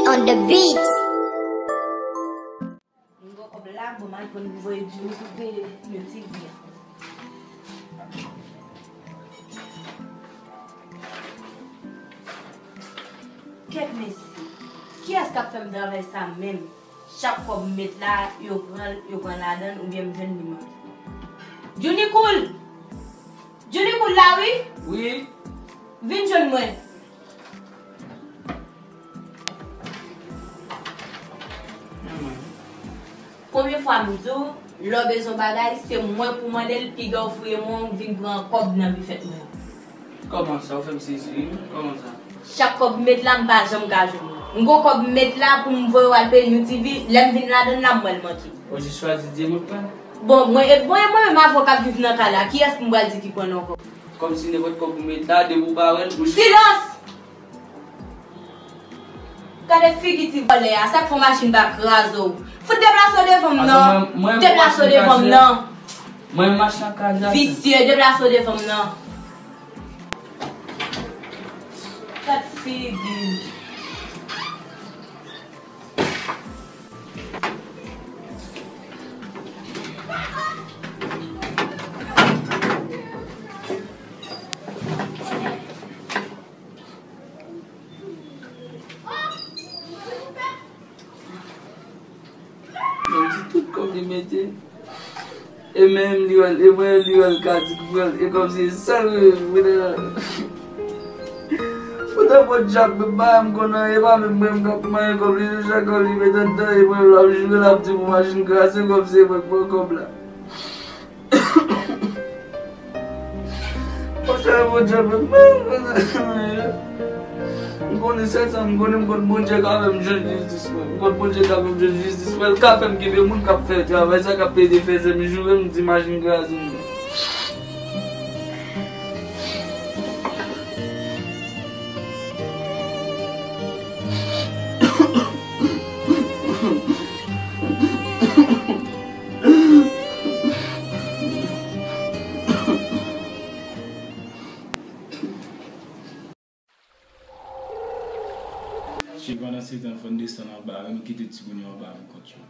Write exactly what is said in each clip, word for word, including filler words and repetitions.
on the beat. M gen kòb la, bon, m al pran voye Jimmy pou peye New T V a. Kèt mesye, kiyès k ap fè m travay sa menm? Chak kòb m met la, yo pran l, yo pran ladan l, oubyen m jwenn li manke. Johnny Cool! Johnny Cool la, wi? Wi. Vin jwenn mwen. Konbyen fwa m di w, lè w bezwen bagay, se mwen pou mande l, piga w voye mwen vin pran kòb nan bifèt mwen an. Kòman sa? Ou fè m sezi, wi. Kòman sa? Chak kòb m met la, m pa janm ka jwenn li. M gon kòb m met la pou m voye w al peye New T V, lè m vin ladan l la, m wè l manke. Ou jis chwazi di m ou pran? Bon, mwen, e, bon, e mwen menm avè w k ap viv nan kay la, kiyès pou m pral di ki pran nan kòb? Kòmsi nenpòt kòb ou met la, depi w pa wè l, ou jis... Silans! Gade figi ti vòlè a, sa k fè w machin pa kraze w. Fout deplase w devan m nan. Deplase w devan m nan. Mwen machin ap kraze a. Visye, deplase w devan m nan. Gad figi. Nan di tout kòb li mete. E menm li wè l, e mwen li wè l ka di k pran l, e kòmsi e sèl mwen la. Poutapòt djab, m pa janm konn anyen, e pa menm mwen m k ap manyen kòb li, se chak kòb li mete anndan, e mwen l ap joure, l ap di pou machin kraze, kòmsi e mwen k pran kòb la. Monchè, Bondye, m konnen sèl sa m konnen, m konn Bondye ka fè m jwenn jistis mwen. M konn Bondye ka fè m jwenn jistis mwen. L ka fè m kenbe moun k ap fè travay sa, k ap plede fè zèm joure m, di machin kraze m. Cheri, pandan se tan, fò n desann anba, wi, nou kite timoun yo anba pou kont yo.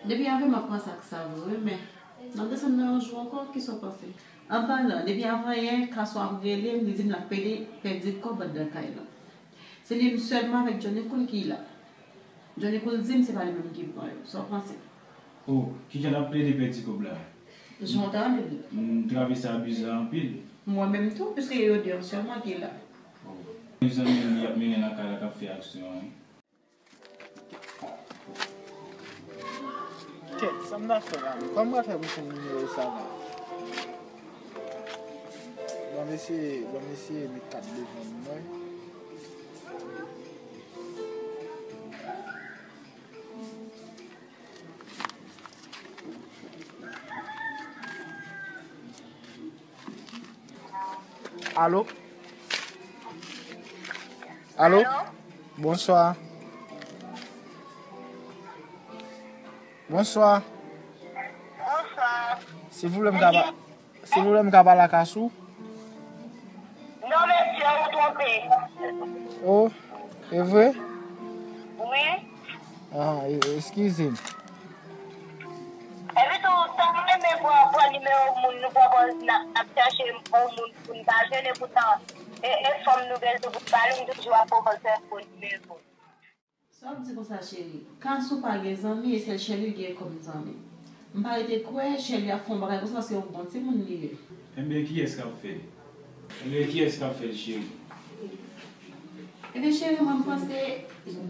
Depi avè m ap panse ak sa vre, men n ap desann nan yon jou ankò, kisa w panse? An palan, depi avanyè, Kason ap rele m, li di m l ap pede pèdi kòb anndan kay la. Se li menm sèlman avèk Johnny Cool ki la. Johnny Cool di m se pa li menm ki pran yo. Sa w panse? O, kijan l ap plede pèdi kòb la? Jan w tande l. M twouve sa bizar anpil. Mwen menm tou, piske yo de an sèlman ki la. O. Mezanmi, y ap mennen nan kay la k ap fè aksyon an, wi. Kèt, sa m ta fè la menm? Kòman m pral fè pou jwenn nimewo sa la? Ban m eseye, ban m eseye met kat devan m, wi. Alo? Alo? Alo? Bonswa. Bonswa. Bonswa. Silvouplè, m ka pa-, silvouplè, m ka pale ak Asou? Non, mesye, ou twonpe. O, e vre? Wi. Ah, e-, eskize m. Epi tou, sa m renmen pran, pran nimewo moun, nou pran pòz n ap, n ap chèche yon moun pou n pa jwenn, epoutan, e, e fanm nou bezwen pou n pale, m toujou ap pran pòz sèl pou nimewo. Sa w ap di konsa, cheri? Kasou pa gen zanmi, e sèl Sherly l gen kòm zanmi. M pa rete kwè Sherly ap fè yon bagay konsa, paske yon bon timoun li ye. Enben, kiyès k ap fè l? Enben, kiyès k ap fè l, cheri? Ebyen, cheri, mwen, m panse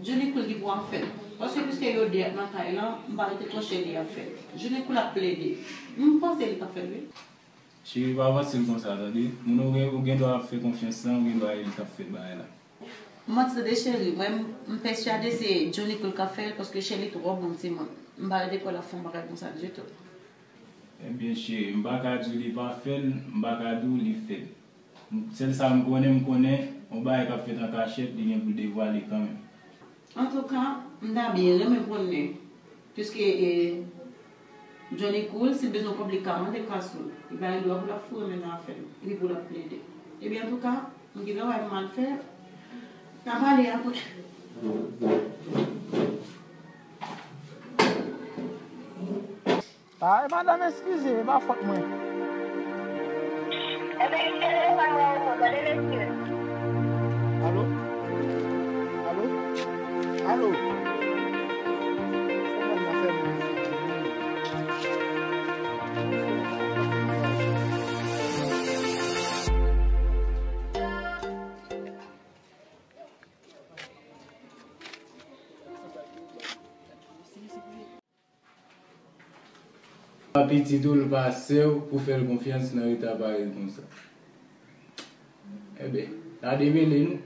Johnny Cool ki pou ap fè l. Paske piske yo de ap nan kay lan, m pa rete kwè Sherly ap fè l. Johnny Cool ap plede. M panse li k ap fè l, wi. Cheri, pa panse l konsa, tande. Moun ou gen, ou gen dwa ap fè konfyans lan, ou gen dwa e li k ap fè bagay la. Manti tande, cheri. Mwen, m, m pèswade se Johnny Cool k ap fè l, paske Sherly twò bon timoun. M pa rete kwè l ap fè yon bagay konsa ditou. Ebyen, cheri, m pa ka di w li pa fè l, m pa ka di w li fè l. Sèl sa m konnen, m konnen, yon bagay k ap fèt an kachèt, li gen pou l devwale kanmenm. Antouka, m ta byen renmen konnen, piske, e, Johnny Cool, si l bezwen kòb, li ka mande Kasou. Li pa gen dwa pou l ap foure men nan afè l, epi pou l ap plede. Ebyen, antouka, m gen travay pou m al fè. N a pale apre. Ay, madanm, eskize, e pa fòt mwen. Alo? Alo? Alo? Fò mwen nan fè mwen. Pitit ou l pa sè w pou fè l konfyans nan eta parèy konsa. Enben, n a demele nou.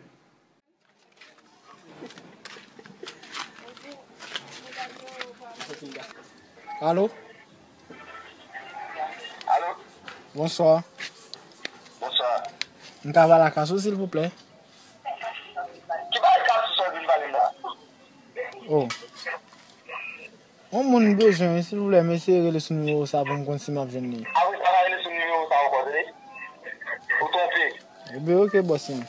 Alo? Alo? Bonswa. Bonswa. M ka pale ak Kasou, silvouplè? Ki bagay Kasou sa w vin pale m la? Oh. Yon moun m bezwen, wi, silvouplè, m eseye rele sou nimewo sa pou m konn si m ap jwenn li. Apre sa, pa rele sou nimewo sa ankò, tande? Ou twonpe. Ebyen, oke, bòs mwen.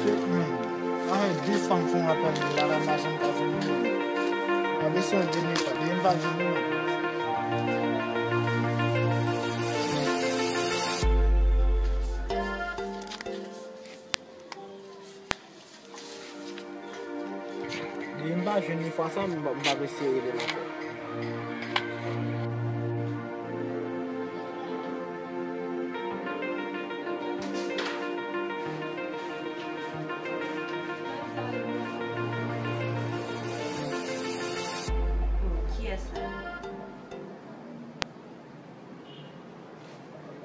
Shit, man. Sa fè de fwa m fè yon apèl la, la, m pa janm ka jwenn li. M ap eseye yon dènye fwa, men m pa jwenn li, non. Depi m pa jwenn li fwa sa, m p ap, m p ap eseye rele l ankò. Kiyès la?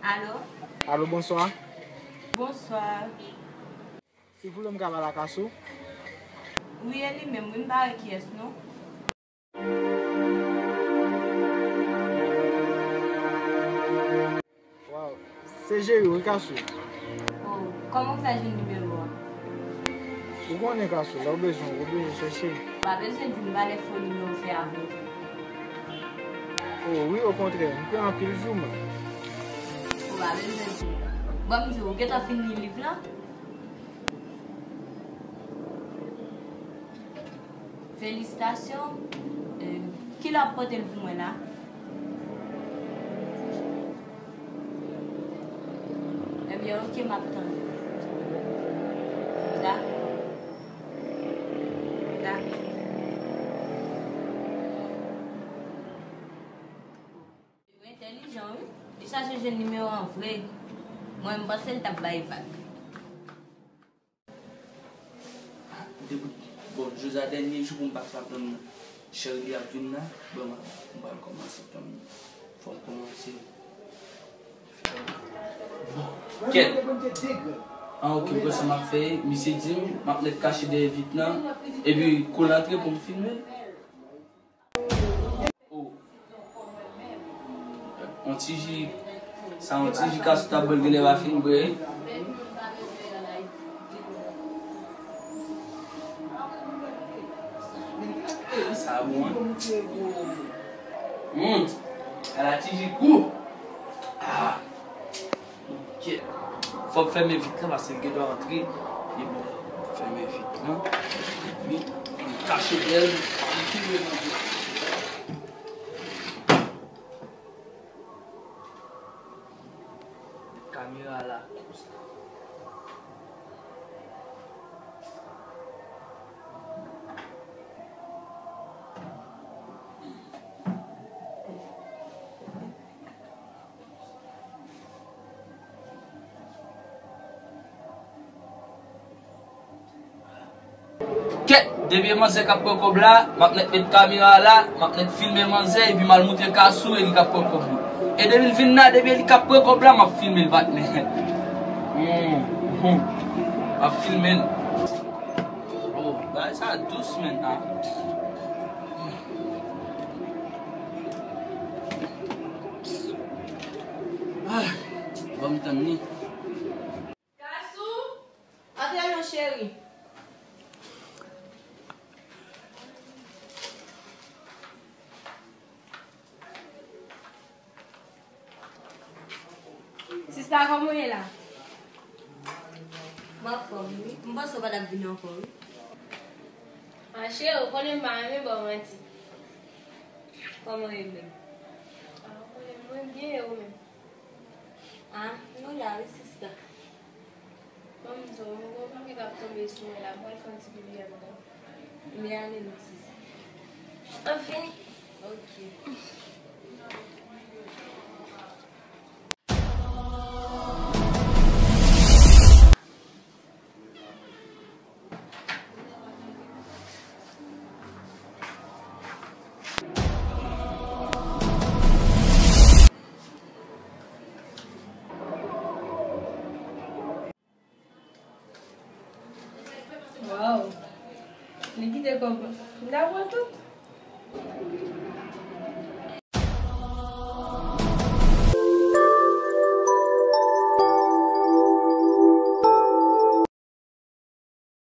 Alo? Alo, bonswa. Bonswa. Silvouplè, m ka pale ak Kasou? Wi, e li menm, wi, m pa wè kiyès, non. Waw, se Jeri, wi, Kasou. Oh, kòman w fè jwenn nimewo a? Ou konnen, Kasou, lè w bezwen, ou oblije chèche. Ou pa bezwen di m pa lè fo nimewo fè avè w. Oh, wi, okontrè, m pran anpil jou, man. Ou pa bezwen di m. Ban m di w, ou gentan fin li liv lan? Felisitasyon. Eh, kilè w ap pote l pou mwen la? Ebyen, oke, m ap tann. Dakò. Dakò. Ou entèlijan, wi. Li chache jwenn nimewo an vre. Mwen, m panse l t ap bay vag. Depi, bon, jodi a dènye jou pou m pa t ap tann Sherly ap vin la. Bon, m pral kòmanse tann. Fò m kòmanse. Bon, kèt. Ah, oke, m konn sa m ap fè. Misye di m, m ap mèt kache dèyè vit lan. Epi, kou l antre pou m filme l. Oh. On ti ji, sa on ti ji Kasou ta bwè, l genlè pa fin bwè. Sa bon, hein? Hmm. Ala ti ji gou. Ah. Kèt. Fò m fèmen vit lan paske l gen dwa antre. E bon, fèmen vit lan. Epi, m kache dèyè l, m filme manje. Kamera la. Kèt, depi e manzè k ap pran kòb la, m ap mèt met kamera a la, m ap mèt filme manzè, epi m al moutre Kasou e li k ap pran kòb li. E depi l vin la, depi e li k ap pran kòb la, m ap filme l, patnè. Hmm, hmm. M ap filme l. Oh, bagay sa dous, menn, ah. Ah, ban m tann li. Kasou, antre non, cheri. Kòman w ye la? M anfòm, wi. M panse w pa t ap vini ankò, wi. A, cheri, ou konnen m pa renmen ba w manti. Kòman w ye menm? A, ou konnen mwen byen, e ou menm? A, nou la, wi, sista. Ban m di w, m gen yon pake k ap tonbe sou mwen la, m pral fè yon ti pipi anndan. Ebyen, ale non, sista. Anfen. Ok. Waw. Li kite kòb. M ta pran tou.